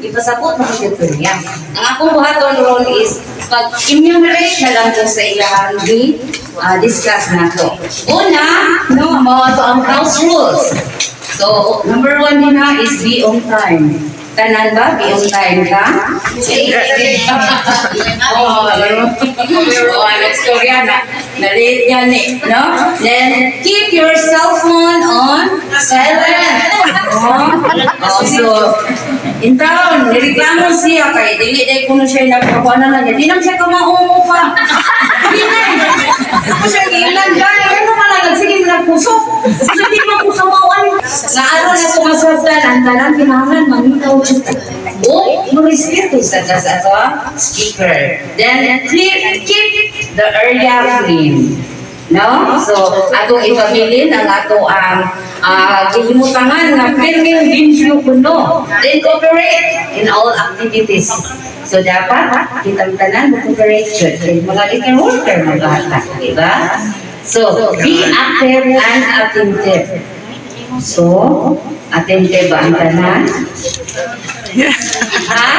Ipasabot mo jud ko niya. Ang akong buhaton ron is pag-enumerate na lang ko sa iyang gi discuss nato. Una, no, mao ato ang house rules. So, number one nina is be on time. Tanan ba? Be on time ka? Oh, next story na. Na-late yan eh, no? Then, keep your cell phone on silent. Oh, so, in town, nireklamo siya kay dili dai kuno siya nagpakuha na lang niya. Di naman siya kamaumo pa. Di na eh. Ako siya giilan ba? Ano man lang, sige nagkusok. So, di man ko kamauan. Nga aron na kumasabtan, ang tanan kinahanglan mangitaw jud. O mo-respeto sa ato speaker. Then, clear, keep the area clean. No? So, atong ipabilin ang ato ang gihimutangan nga pirming limpyo kuno. Then cooperate in all activities. So, dapat kitang tanan mo-cooperate jud. Kay mga little worker mga, di ba? So, be active and attentive. So, attentive ba ang tanan? Ha?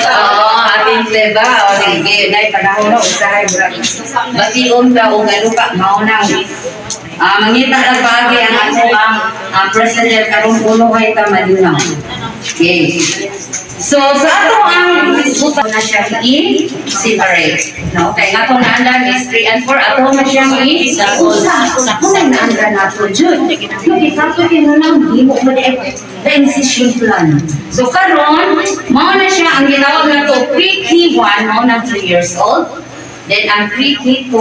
Oo, attentive ba? O, sige, nay, panahon na, usahay, murag. Bation ka o gano ka, mao nang mangita lang paagi ang ako ang president karong puno kay ta malinaw. Okay. So, sa ato ang disputa na siya i-separate. No? Kay nga itong naandan is 3 and 4, ato na siyang i-usa. Kung nang naandan nato, jud. No, ikato din na lang, himo mo di the incision plan. So, karon mao na siya ang gitawag na to pre-K1, mao na 3 years old. Then, ang pre-K2,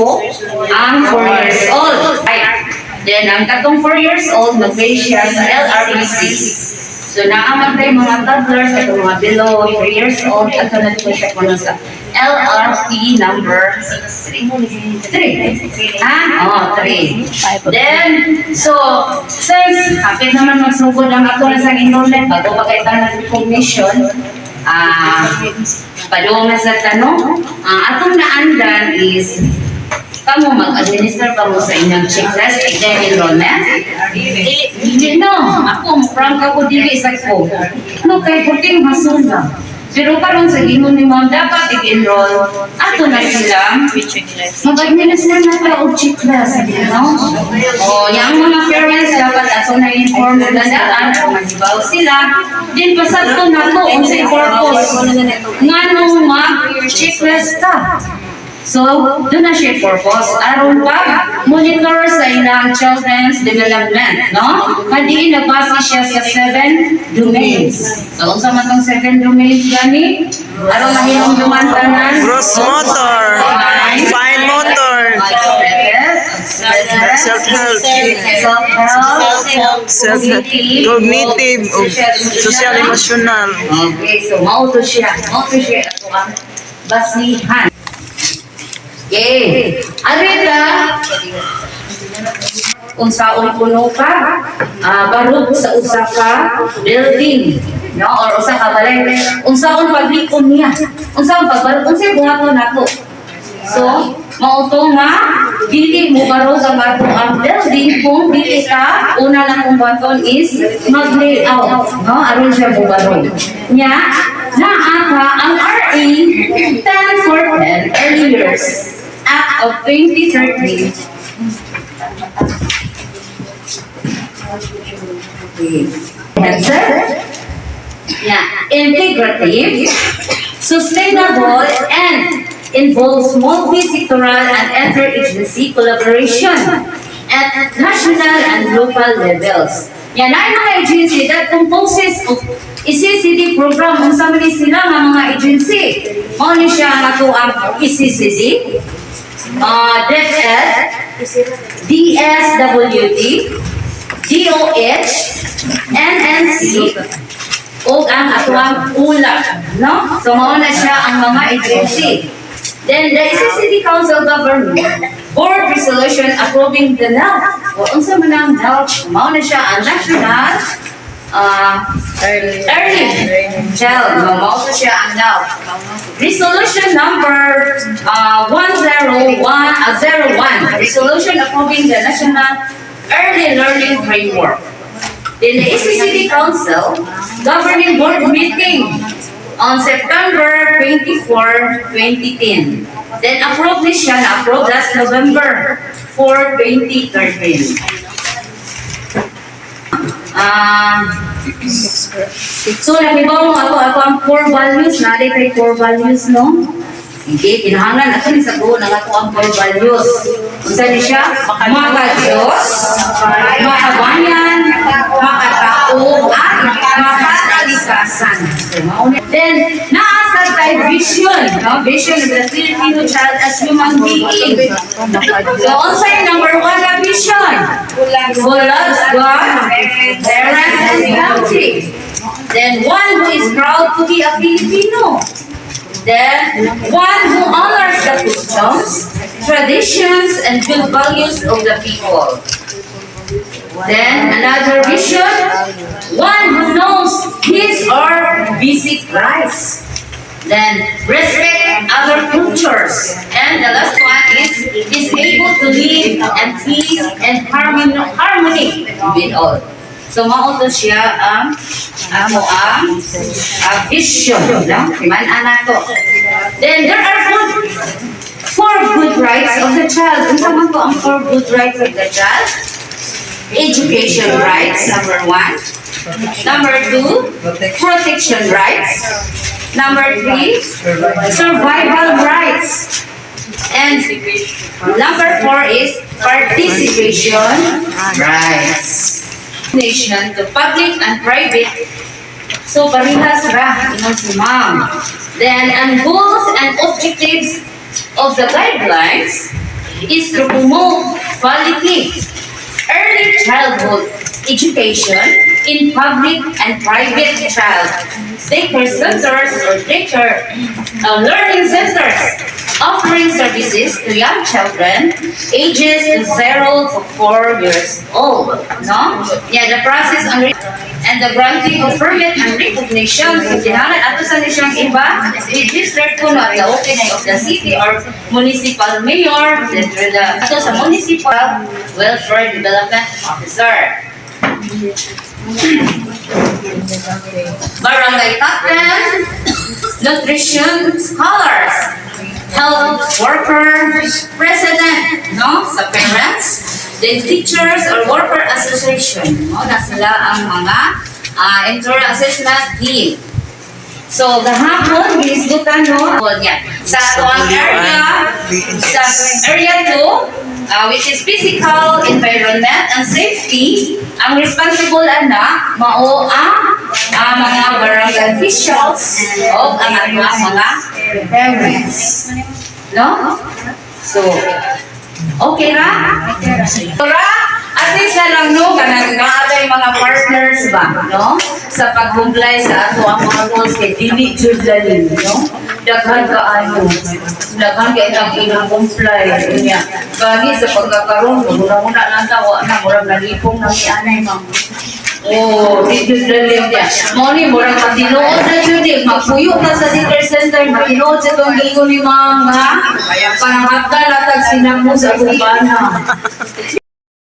ang 4 years old. Right. Then, ang katong 4 years old, mag-base siya sa LRE 6. So, naa man tay mga toddlers at mga below 3 years old, at na ko siya kuno sa LRT number 3. 3. Ah? Oh, 3. Then, so, since hapit naman magsugod ang ato na sa enrollment, bago pa kay ng recognition, padung na sa tanong, ang atong naandan is, kamo mag-administer pa mo sa inyong checklist then enrollment? Hindi, no. Ako, frank ako, dili sa ko. No, kay puting masuna. Pero karon sa ingon ni ma'am, dapat i-enroll. Ato na sila. Mag-administer na ta og checklist, no? O, yung mga parents, dapat ato na inform na daan kung mahibaw sila. Din pasagto na to unsay purpose. Nganong mag-checklist ta. So, doon na siya purpose. Aron pa, monitor sa ilang children's development, no? Kadi nagbase siya sa seven domains. So, unsa man tong seven domains gani? Aron mahinumduman tanan. Gross motor, fine motor, self-help, Self-help, self cognitive, ug social emotional. Okay, so mao to siya. Mao to siya ato ang basihan. Okay. Arita, unsaon kuno ka, barog sa usa ka building, no? Or usa ka balay. Unsaon paglikom niya? Unsaon pagbarog? Unsay buhaton nato? So, mao to nga dili mo barog ang ato ang building kung dili ka una lang kong buhaton is mag-layout, no? Aron siya mo barog. Nya, naa ka ang RA 10 for 10 Early Years Act of 2013. Okay. Answer? Yeah. Integrative, sustainable, and involves multi-sectoral and interagency collaboration at national and local levels. Yan ay mga agency that composes of ECCD program. Unsa man ni sila nga mga agency? Mao ni siya ang ato ang ECCD, DepEd, DSWD, DOH, NNC, o ang atuang ULAP, no? So, mao na siya ang mga agency. Then, the ECCD Council Government Board Resolution approving the NELP. O, unsa man ang NELP? Mao na siya ang National Early Child. No, mao to siya ang NELP. Resolution number 101, 01. Resolution approving the National Early Learning Framework. Then the ECCD Council Governing Board Meeting. on September 24, 2010. Then approved ni siya, na-approve last November 4, 2013. So, nakibaw mo ako ang core values, naa kay core values, no? Hindi, kinahanglan ako ni sa buo ng ako ang core values. Unsa ni siya? Maka-Diyos, makabayan, makatao, at makakalikasan. So, mao ni. Then, naa sa tay vision, no? Vision of the Filipino child as human being. So, unsay number one na vision? Who loves God, parents, and country. Then, one who is proud to be a Filipino. Then, one who honors the customs, traditions, and good values of the people. Then, another vision, one who knows his or basic rights. Then, respect other cultures. And the last one is able to live in peace and harmony with all. So, mao to siya ang amo ang vision, no? Man ana to. Then, there are four good rights of the child. Unsa man to ang four good rights of the child? Education rights, number one. Number two, protection rights. Number three, survival rights. And number four is participation rights. Nation to public and private. So, parehas ra, ingon si ma'am. Then, and goals and objectives of the guidelines is to promote quality early childhood education in public and private child daycare centers or daycare learning centers offering services to young children ages 0 to 4 years old. No? Yeah, the process on and the granting of permit and recognition. So, kinahanglan ato sa ni siyang iba, registered kuno at the office of the city or municipal mayor, then through the ato sa municipal welfare development officer. Barangay captain, nutrition scholars, health worker, president, no, sa parents, then teachers or worker association, no, na sila ang mga internal assessment team. So, gahapon, ginisgutan, no, niya. Sa atoang area, sa area 2, which is physical environment and safety, ang responsible ana, mao ang mga barangay officials o ang atoang mga parents. No? So, okay ra? Ra? At least na lang, no, kanang naatay mga partners ba, no? Sa pag-comply sa ato ang mga goals kay dili jud dali, no? Daghan kaayo. Daghan kay ang ilang comply niya. Gani sa pagkakaroon, muna-muna lang ta wa na murag nalipong na mi anay, ma'am. Oh, di jud dali niya. Mao ni murag matinuod na jud eh. Magpuyo ka sa daycare center, matinuod sa tong giingon ni ma'am ha. Panangapta latag sinamo sa akong bana.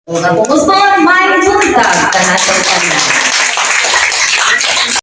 Kung gusto, may buntag kanatong tanan.